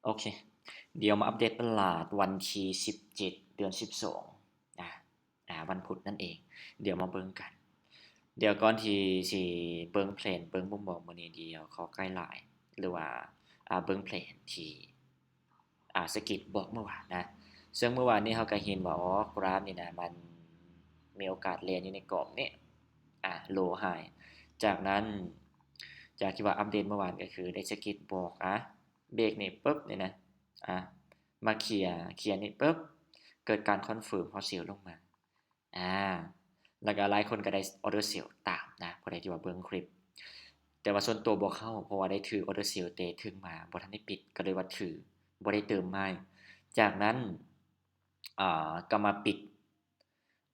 ໂອເຄ ດຽວມາອັບເດດຕະຫຼາດວັນທີສິບເຈັດ ເດືອນສິບສອງ ອາ ອາ ວັນພຸດນັ້ນເອງ. ດຽວມາເບິ່ງກັນ. ດຽວກ່ອນທີ່ຊິເບິ່ງເທຣນ ເບິ່ງມຸມມອງມື້ນີ້ ດຽວຂໍໄກໄລນ໌ ຫຼືວ່າ ອາ ເບິ່ງເທຣນທີ່ ອາ ສະກິດບອກມື້ວານນະ. ເຊິ່ງມື້ວານນີ້ເຮົາກໍເຫັນວ່າ ອໍ ກຣາຟນີ້ນະ ມັນມີໂອກາດແລ່ນຢູ່ໃນກອບນີ້ ອາ ໂລໄຮ. ຈາກນັ້ນ ຈາກທີ່ວ່າອັບເດດມື້ວານກໍຄືໄດ້ສະກິດບອກ ອາ ເບຣກນີ້ປຶບນີ້ນະ ອາ ມາເຄຍ ເຄຍນີ້ປຶບ ເກີດການຄອນເຟີມເຮົາເຊວລົງມາ ອາ ແລ້ວກໍຫຼາຍຄົນກໍໄດ້ອໍເດີເຊວຕາມນະ ຜູ້ໃດທີ່ວ່າເບິ່ງຄລິບ. ແຕ່ວ່າສ່ວນຕົວບໍ່ເຂົ້າ ເພາະວ່າໄດ້ຖືອໍເດີເຊວແຕ່ເທິງມາ ບໍ່ທັນໄດ້ປິດ ກໍເລີຍວ່າຖື ບໍ່ໄດ້ເຕີມໃໝ່. ຈາກນັ້ນ ອາ ກໍມາປິດ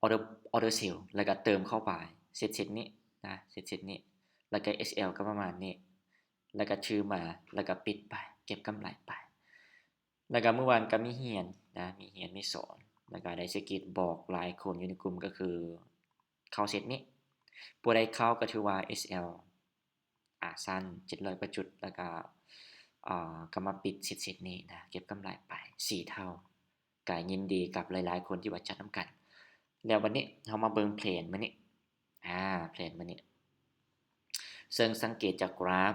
ອໍເດີ ອໍເດີເຊວ ແລ້ວກໍເຕີມເຂົ້າໄປ ເຊັດ ເຊັດນີ້ນະ ເຊັດ ເຊັດນີ້ ແລ້ວກໍເອສແອລກໍປະມານນີ້ ແລ້ວກໍຖືມາ ແລ້ວກໍປິດໄປ ເກັບກຳໄລໄປ. ແລ້ວກໍມື້ວານກໍມີຮຽນນະ ມີຮຽນ ມີສອນ ແລ້ວກໍໄດ້ສະກິດບອກຫຼາຍຄົນຢູ່ໃນກຸ່ມ ກໍຄືເຂົ້າເຊັດນີ້ ຜູ້ໃດເຂົ້າກໍຖືວ່າເອສແອລ ອາ ສັ້ນ ເຈັດຮ້ອຍກວ່າຈຸດ ແລ້ວກໍ ອາ ກໍມາປິດເຊັດ ເຊັດນີ້ນະ ເກັບກຳໄລໄປສີ່ເທົ່າ. ກໍຍິນດີກັບຫຼາຍໆຄົນທີ່ວ່າຈັດນຳກັນ. ແລ້ວບັດນີ້ເຮົາມາເບິ່ງເທຣນມື້ນີ້ ອາ ເທຣນມື້ນີ້ ເຊິ່ງສັງເກດຈາກກຣາຟ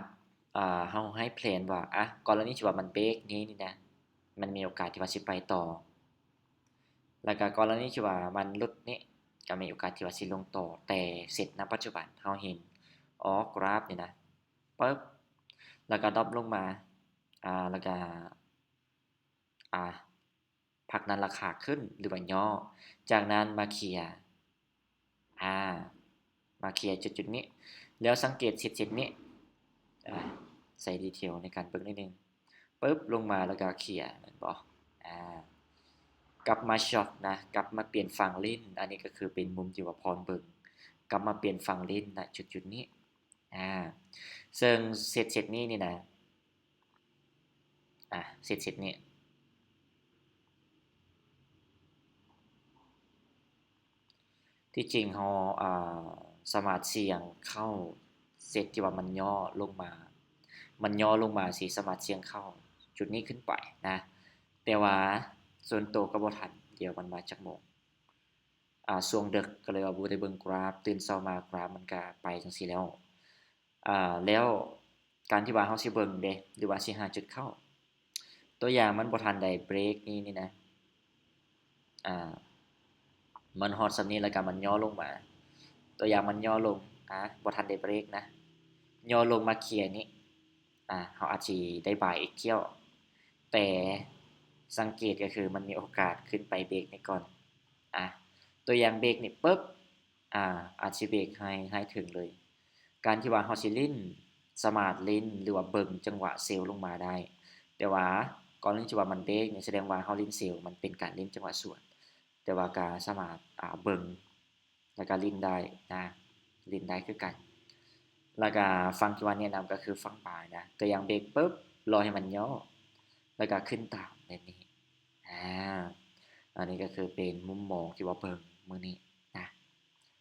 ອາ ເຮົາໃຫ້ເທຣນວ່າ ອາ ກໍລະນີທີ່ວ່າມັນເບຣກນີ້ນີ້ນະ ມັນມີໂອກາດທີ່ວ່າຊິໄປຕໍ່ ແລ້ວກໍກໍລະນີທີ່ວ່າມັນຫຼຸດນີ້ ກໍມີໂອກາດທີ່ວ່າຊິລົງຕໍ່. ແຕ່ເຊັດນະປັດຈຸບັນເຮົາເຫັນ ອໍ ກຣາຟນີ້ນະ ປຶບ ແລ້ວກໍດຣອບລົງມາ ອາ ແລ້ວກໍ ອາ ພັກນັ້ນລາຄາຂຶ້ນ ຫຼືວ່າຫຍໍ້ ຈາກນັ້ນມາເຄຍ ອາ ມາເຄຍຈຸດໆນີ້ ແລ້ວສັງເກດເຊັດ ເຊັດນີ້ ອາ ໃສ່ດີເທວໃນການເບິ່ງໜ້ອຍໜຶ່ງ ປຶບ ລົງມາແລ້ວກໍເຄຍ ແມ່ນບໍ່? ອາ ກັບມາຊັອກນະ ກັບມາປ່ຽນຝັ່ງຫຼິ້ນ ອັນນີ້ກໍຄືເປັນມຸມທີ່ວ່າພອນເບິ່ງ ກັບມາປ່ຽນຝັ່ງຫຼິ້ນນະ ຈຸດໆນີ້ ອາ ເຊິ່ງເຊັດ ເຊັດນີ້ນີ້ນະ ອາ ເຊັດ ເຊັດນີ້ ທີ່ຈິງເຮົາ ອາ ສາມາດສ່ຽງເຂົ້າເຊັດທີ່ວ່າມັນຫຍໍ້ລົງມາ ມັນຫຍໍ້ລົງມາ ຊິສາມາດສ່ຽງເຂົ້າຈຸດນີ້ຂຶ້ນໄປນະ ແຕ່ວ່າສ່ວນໂຕກໍບໍ່ທັນ ດຽວມັນມາຈັກໂມງ ອາ ຊ່ວງເດິກ ກໍເລີຍວ່າບໍ່ໄດ້ເບິ່ງກຣາຟ ຕື່ນເຊົ້າມາກຣາຟມັນກະໄປຈັ່ງຊີ້ແລ້ວ ອາ ແລ້ວການທີ່ວ່າເຮົາຊິເບິ່ງເດ ຫຼືວ່າຊິຫາຈຸດເຂົ້າ ຕົວຢ່າງມັນບໍ່ທັນໄດ້ເບຣກນີ້ນີ້ນະ ອາ ມັນຮອດສ່ຳນີ້ແລ້ວກະມັນຫຍໍ້ລົງມາ ຕົວຢ່າງມັນຫຍໍ້ລົງ ອາ ບໍ່ທັນໄດ້ເບຣກນະ ຫຍໍ້ລົງມາເຄຍນີ້ ອາ ເຮົາອາດຊິໄດ້ບາຍອີກຖ້ຽວ ແຕ່ສັງເກດກໍຄືມັນມີໂອກາດຂຶ້ນໄປເບຣກນີ້ກ່ອນ ອາ ຕົວຢ່າງເບຣກນີ້ປຶບ ອາ ອາດຊິເບຣກໃຫ້ ໃຫ້ເຖິງເລີຍ. ການທີ່ວ່າເຮົາຊິຫຼິ້ນ ສາມາດຫຼິ້ນ ຫຼືວ່າເບິ່ງຈັງຫວະເຊວລົງມາໄດ້ ແຕ່ວ່າກໍລະນີທີ່ວ່າມັນເບຣກນີ້ ສະແດງວ່າເຮົາຫຼິ້ນເຊວ ມັນເປັນການຫຼິ້ນຈັງຫວະສວນ ແຕ່ວ່າກໍສາມາດ ອາ ເບິ່ງ ແລ້ວກໍຫຼິ້ນໄດ້ນະ ຫຼິ້ນໄດ້ຄືກັນ. ແລ້ວກໍຝັ່ງທີ່ວ່າແນະນຳກໍຄືຝັ່ງບາຍນະ ຕົວຢ່າງເບຣກປຶບ ລໍໃຫ້ມັນຫຍໍ້ ແລ້ວກໍຂຶ້ນຕາມແບບນີ້ ອາ ອັນນີ້ກໍຄືເປັນມຸມມອງທີ່ວ່າເບິ່ງມື້ນີ້ນະ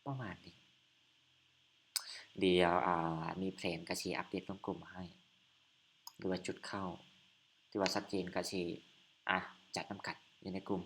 ປະມານນີ້. ດຽວ ອາ ມີແຜນກໍຊິອັບເດດລົງກຸ່ມໃຫ້ ຫຼືວ່າຈຸດເຂົ້າທີ່ວ່າຊັດເຈນກໍຊິ ອາ ຈັດນຳກັນຢູ່ໃນກຸ່ມ.